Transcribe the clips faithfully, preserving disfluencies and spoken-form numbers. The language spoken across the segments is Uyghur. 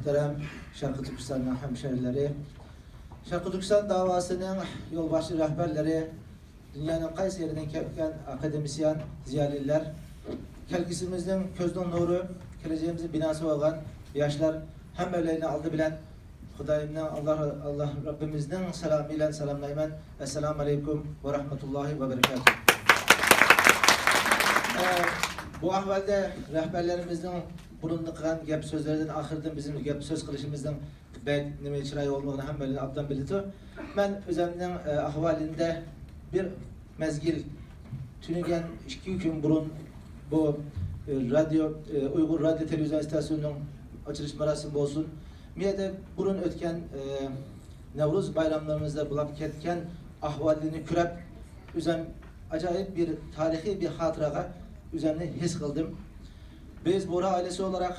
مۇھتەرەم شەرقىي تۈركىستاننىڭ ھەمشەھىرلىرى، شەرقىي تۈركىستان داۋاسىنىڭ يولباشچى رەھبەرلىرى، دۇنيانىڭ قايسى يېرىدىن كەلگەن ئاكادېمىسىيان، زىيالىيلار، كەلگۈسىمىزنىڭ كۆزنىڭ نۇرى، كېلەچىكىمىزنىڭ بىناسى بولغان ياشلار، ھەممەيلەننى ئالدى بىلەن خۇدايىمنىڭ، ئاللا، ئاللا رەببىمىزنىڭ سالامى بىلەن سالاملايمەن. ئەسسالامۇ ئەلەيكۇم ۋە رەھمەتۇللاھى ۋە بەرىكاتۇھ. ئە، بۇ ئەھۋالدا رەھبەرلىرىمىزنىڭ بۇرۇندا قىلغان گەپ سۆزلىرىدىن، ئاخىرىدىن بىزنىڭ گەپ سۆز قىلىشىمىزنىڭ بەك نېمە چىرايى بولمىغىنى ھەممەيلەن ئابدان بىلىدۇ. مەن ئۆزۈمنىڭ، ئە، ئەھۋالىمدا بىر مەزگىل، تۈنۈگۈن ئىككى كۈن بۇرۇن بۇ، ئە، رادىيو، ئە، ئۇيغۇر رادىيو تېلېۋىزىيە ئىستانسىيىسىنىڭ ئاچىلىش مۇراسىمى بولسۇن، بۇ يەردە بۇرۇن ئۆتكەن، ئە، نەۋرۇز بايراملىرىمىزدا بولۇپ كەتكەن ئەھۋاللىرىنى كۆرۈپ، ئۆزۈم ئاجايىپ بىر تارىخىي بىر خاتىرىگە ئۆزۈمنى ھېس قىلدىم. بىز بورا ئائىلىسى ئولاراق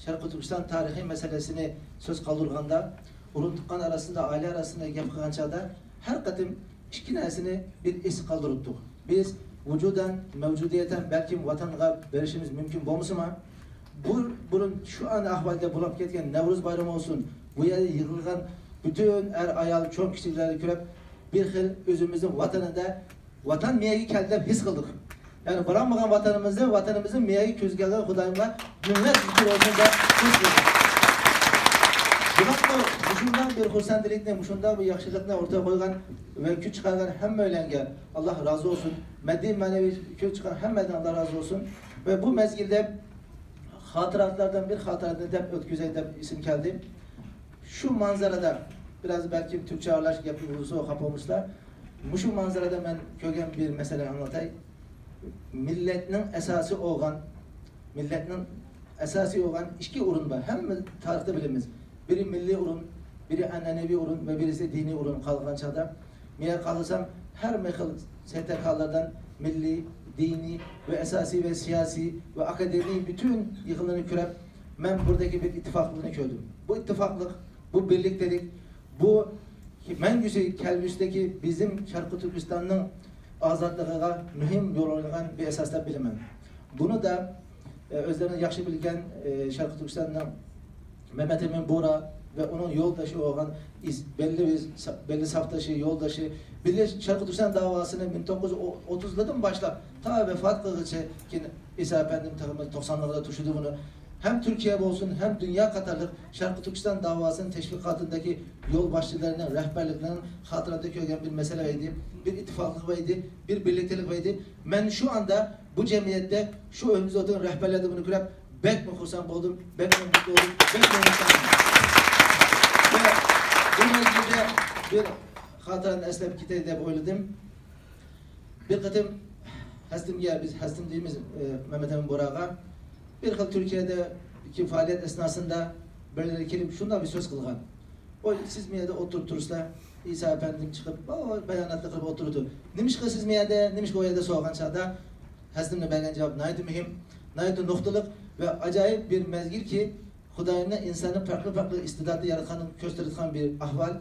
شەرقىي تۈركىستان تارىخىي مەسىلىسىنى سۆز قالدۇرغاندا، ئۇرۇق-تۇغقان ئارىسىدا، ئائىلە ئارىسىدا گەپ قىلغان چاغدا ھەر قېتىم ئىككى نەرسىنى بىر ئېس قالدۇرۇپتۇق. بىز ۋۇجۇدەن، مەۋجۇدىيەتەن بەلكىم ۋاتانغا بېرىشىمىز مۇمكىن بولمىسىمۇ، بۇ بۇرۇن شۇ ئەھۋالدا بولۇپ كەتكەن نەۋرۇز بايرىمى بولسۇن، بۇ يەردە يىغىلغان پۈتۈن ئەر-ئايال، چوڭ-كىچىكلەرنى كۆرۈپ، بىر خىل ئۆزىمىزنىڭ ۋاتىنىدا، ۋاتان مېيەگە كەلدى دەپ ھېس قىلدۇق. يەنى بارالمىغان ۋاتىنىمىزنى، ۋاتىنىمىزنىڭ مېيەگە كۆزى كەلگەن خۇدايىمغا مىڭ رەھمەت شۈكۈر بولسۇن دەپ ھېس قىلدۇق. بۇنىڭمۇ مۇشۇنداق بىر خۇرسەنلىكنى، مۇشۇنداق بىر ياخشىلىقنى ئورتىغا قويغان ۋە كۈچ چىقارغان ھەممەيلەنگە ئاللا رازى بولسۇن. ماددىي، مەنىۋى كۈچ چىقارغان ھەممەدىن ئاللا رازى بولسۇن. ۋە بۇ مەزگىلدە خاتىرەتلەردىن بىر خاتىرەتنى دەپ ئۆتكۈزەي دەپ ئېسىم كەلدى. شۇ مانزارىدا، بىراز بەلكىم تۈركچە ئارىلاش گەپنى بولسا خاپا بولمىسىلا، مۇشۇ مانزارىدا مەن كۆرگەن بىر مەسىلىنى ئاڭلىتاي. مىللەتنىڭ ئاساسى بولغان، مىللەتنىڭ ئاساسى بولغان ئىككى ئورۇن بار. ھەممە تارىختا بىلىمىز. بىرى مىللىي ئورۇن، بىرى ئەنئەنىۋى ئورۇن ۋە بىرىسى دىنىي ئورۇن قالغان چاغدا، مېنى قالسام، ھەر مىخىل سەھتەكارلاردىن مىللىي، دىنىي ۋە ئاساسىي ۋە سىياسىي ۋە ئاكادېمىيە پۈتۈن يىغىنلىرىنى كۆرۈپ، مەن بۇرادىكى بىر ئىتتىپاقلىقنى كۆردۈم. بۇ ئىتتىپاقلىق، بۇ بىرلىكتىلىك، بۇ مەڭگۈسى كەلگۈسىدىكى بىزنىڭ شەرقىي تۈركىستاننىڭ ئازادلىقىغا مۇھىم رول ئوينىغان بىر ئاساس دەپ بىلىمەن. بۇنى دا، ئە، ئۆزلىرىنى ياخشى بىلگەن، ئە، شەرقىي تۈركىستاننىڭ مەمەت ئەمىن بورا ۋە ئۇنىڭ يولدىشى بولغان ئىز-، بەللى، بەللى ساپدىشى، يولدىشى، بىللە شەرقىي تۈركىستان داۋاسىنى مىڭ توققۇز يۈز ئوتتۇزلاردىن باشلاپ تا ۋەپات قىلغۇچە، كېيىن ئىسا ئەپەندىم تېخىمۇ توقسانلاردا توشىدۇ بۇنى. ھەم تۈركىيە بولسۇن، ھەم دۇنيا قاتارلىق شەرقىي تۈركىستان داۋاسىنىڭ تەشۋىقاتىدىكى يولباشچىلىرىنىڭ، رەھبەرلىكلىرىنىڭ خاتىرىدە كۆرگەن بىر مەسىلە ئىدى، بىر ئىتتىپاقلىق ئىدى، بىر بىرلىكتىلىك ئىدى. مەن شۇ ئاندا بۇ جەمئىيەتتە، شۇ ئۆيىمىزدە ئولتۇرغان رەھبەرلەردە بۇنى كۆرۈپ، بەكمۇ خۇرسەن بولدۇم، بەكمۇ مۇتلۇق بولدۇم، بەكمۇ ھېرىسلاندىم. ۋە بۇ مەزگىلدە بىر خاتىرەنى ئەسلەپ كېتەي دەپ ئويلىدىم. بىر قېتىم ھەسنىمگە، بىز ھەسنىم دەيمىز، ئى، مەمەت ئەمىن بوراغا بىر خىل تۈركىيەدىكى پائالىيەت ئەسناسىندا بىرلىرى كېلىپ شۇنداق بىر سۆز قىلغان. ئوي، سىز مۇ يەردە ئولتۇرۇپ تۇرسىلا، ئىسا ئەپەندىم چىقىپ، باياناتنى قىلىپ ئولتۇرىدۇ. نېمىشقا سىز مۇ يەردە، نېمىشقا ئۇ يەردە سورىغان چاغدا، ھەسنىمنىڭ بەرگەن جاۋاب ناھايىتى مۇھىم، ناھايىتى نۇقتىلىق ۋە ئاجايىپ بىر مەزگىلكى، خۇدايىمنىڭ ئىنساننى پەرقلىق-پەرقلىق ئىستېداتتا ياراتقانلىقىنى كۆرسىتىدىغان بىر ئەھۋال.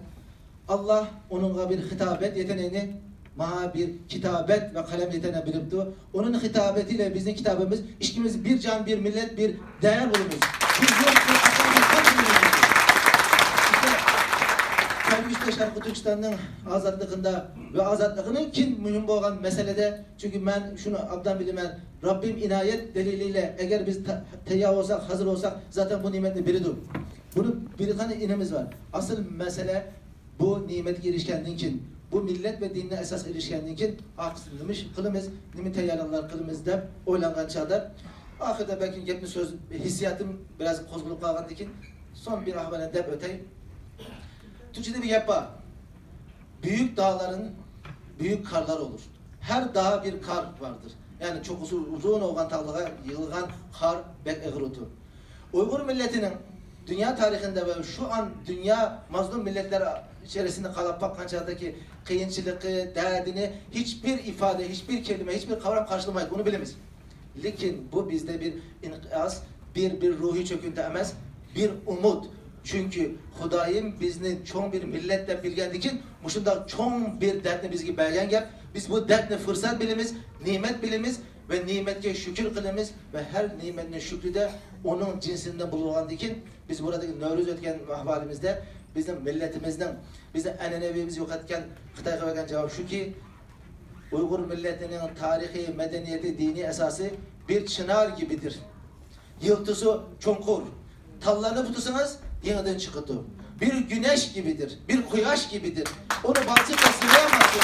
ئاللا ئۇنىڭغا بىر خىتابەت يېتەنەكنى، ماڭا بىر كىتابەت ۋە قەلەم يېتەنەك بېرىپتۇ. ئۇنىڭ خىتابىتى بىلەن بىزنىڭ كىتابىمىز، ئىككىمىز بىر جان، بىر مىللەت، بىر دەۋر بولىمىز. بىز يوق، بىر ئاتا، بىر خەلق بولىمىز. ئىشتە، كەلگۈسىدە شەرقىي تۈركىستاننىڭ ئازادلىقىدا ۋە ئازادلىقىنىڭ كىم مۇھىم بولغان مەسىلىدە، چۈنكى مەن شۇنى ئابدان بىلىمەن، رەببىم ئىنايەت دەلىلى بىلەن، ئەگەر بىز تە-، تەييار بولساق، ھازىر بولساق، زاتەن بۇ نېمەتنى بېرىدۇ. بۇنى بېرىدىغان ئىنىمىز بار. ئاسىل مەسىلە بۇ نېمەتكە ئېرىشكەندىن كېيىن، بۇ مىللەت ۋە دىننى ئەساس ئېرىشكەندىن كېيىن، ئارقىسىدا نېمە ئىش قىلىمىز، نېمە تەييارلىقلار قىلىمىز دەپ ئويلانغان چاغدا، ئاخىرىدا بەلكىم گەپنى سۆز، ھېسسىياتىم بىراز قوزغىلىپ قالغاندىن كېيىن، سوڭ بىر ئەھۋالنى دەپ ئۆتەي. تۈركچىدە بىر گەپ بار. Büyük dağların büyük karlar olur. Her dağa bir kar vardır. Yani çok uzun, uzun olgan dağlara yığılgan kar bek ağır otur. ئۇيغۇر مىللىتىنىڭ دۇنيا تارىخىندا ۋە شۇ ئان دۇنيا مەزلۇم مىللەتلەر ئىچەرىسىنى قاراپ باققان چاغدىكى قىيىنچىلىقى، دەردىنى ھېچبىر ئىپادە، ھېچبىر كەلىمە، ھېچبىر قاۋرام قارشىلىمايدۇ، بۇنى بىلىمىز. لېكىن بۇ بىزدە بىر ئىنقىياز، بىر، بىر روھىي چۆكۈنتە ئەمەس، بىر ئۈمىد. چۈنكى خۇدايىم بىزنى چوڭ بىر مىللەت دەپ بىلگەندىكىن، مۇشۇنداق چوڭ بىر دەردنى بىزگە بەرگەن گەپ. بىز بۇ دەردنى پۇرسەت بىلىمىز، نېمەت بىلىمىز. ۋە نېمەتكە شۈكۈر قىلىمىز ۋە ھەر نېمەتنىڭ شۈكرىدە ئۇنىڭ جىنسىدىن بولغاندىن كېيىن، بىز بۇرادىكى نەۋرۇز ئۆتكەن ئەھۋالىمىزدە بىزنىڭ مىللىتىمىزنىڭ، بىزنىڭ ئەنئەنىۋىمىز يوقاتقان خىتايغا بەرگەن جاۋاب شۇكى، ئۇيغۇر مىللىتىنىڭ تارىخىي، مەدەنىيىتى، دىنىي ئەساسى بىر چىنار كىبىدىر. يىلتىزى چوڭقۇر، تاللىنىپ تۇرسىڭىز، يېڭىدىن چىقىدۇ. بىر گۈنەش كىبىدىر، بىر قۇياش كىبىدىر. ئۇنى بالىسى تەسۋىرلىيەلمەيدۇ.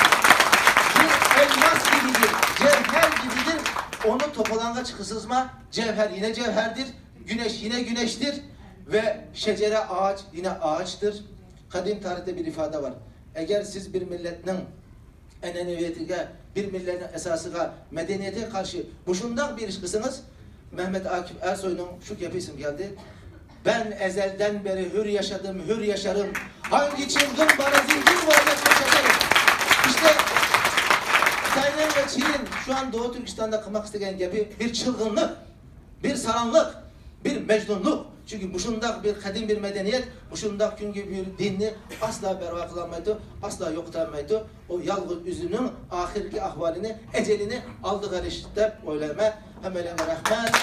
بىر ئەلماس كىبىدىر، جەۋھەر كىبىدىر. ئۇنى توپىلاڭغا چىقىرسىڭىزما، جەۋھەر يەنە جەۋھەردىر، گۈنەش يەنە گۈنەشتىر ۋە شەجەرە، ئاغاچ يەنە ئاغاچتىر. قەدىم تارىختا بىر ئىپادە بار. ئەگەر سىز بىر مىللەتنىڭ ئەنئەنىۋىيىتىگە، بىر مىللەتنىڭ ئەساسىغا، مەدەنىيىتىگە قارشى مۇشۇنداق بىر ئىش قىلسىڭىز، مەمەت ئاكىپ ئەرسوينىڭ شۇ گېپى ئېسىمگە كەلدى. بەن ئەزەلدەن بېرى ھۆر ياشادىم، ھۆر ياشارىم. ھانگى چىلغىن بارا زىنجىر بارلىق ياشادىم. ئىشتە، ساينەن ۋە چىلىن شۇ ئان دوغۇ تۈركىستاندا قىلماق ئىستىگەن گېپى بىر چىلغىنلىق، بىر ساراڭلىق، بىر مەجنۇنلۇق. چۈنكى مۇشۇنداق بىر قەدىم بىر مەدەنىيەت، مۇشۇنداق كۈنگە بىر دىننى ئاسلا بەرۋا قىلالمايدۇ، ئاسلا يوقىتالمايدۇ. ئۇ يالغۇز ئۆزىنىڭ ئاخىرقى ئەھۋالىنى، ئەجەلىنى ئالدىغا ئېلىش دەپ ئويلايمەن. ھەممەيلەنگە رەھمەت.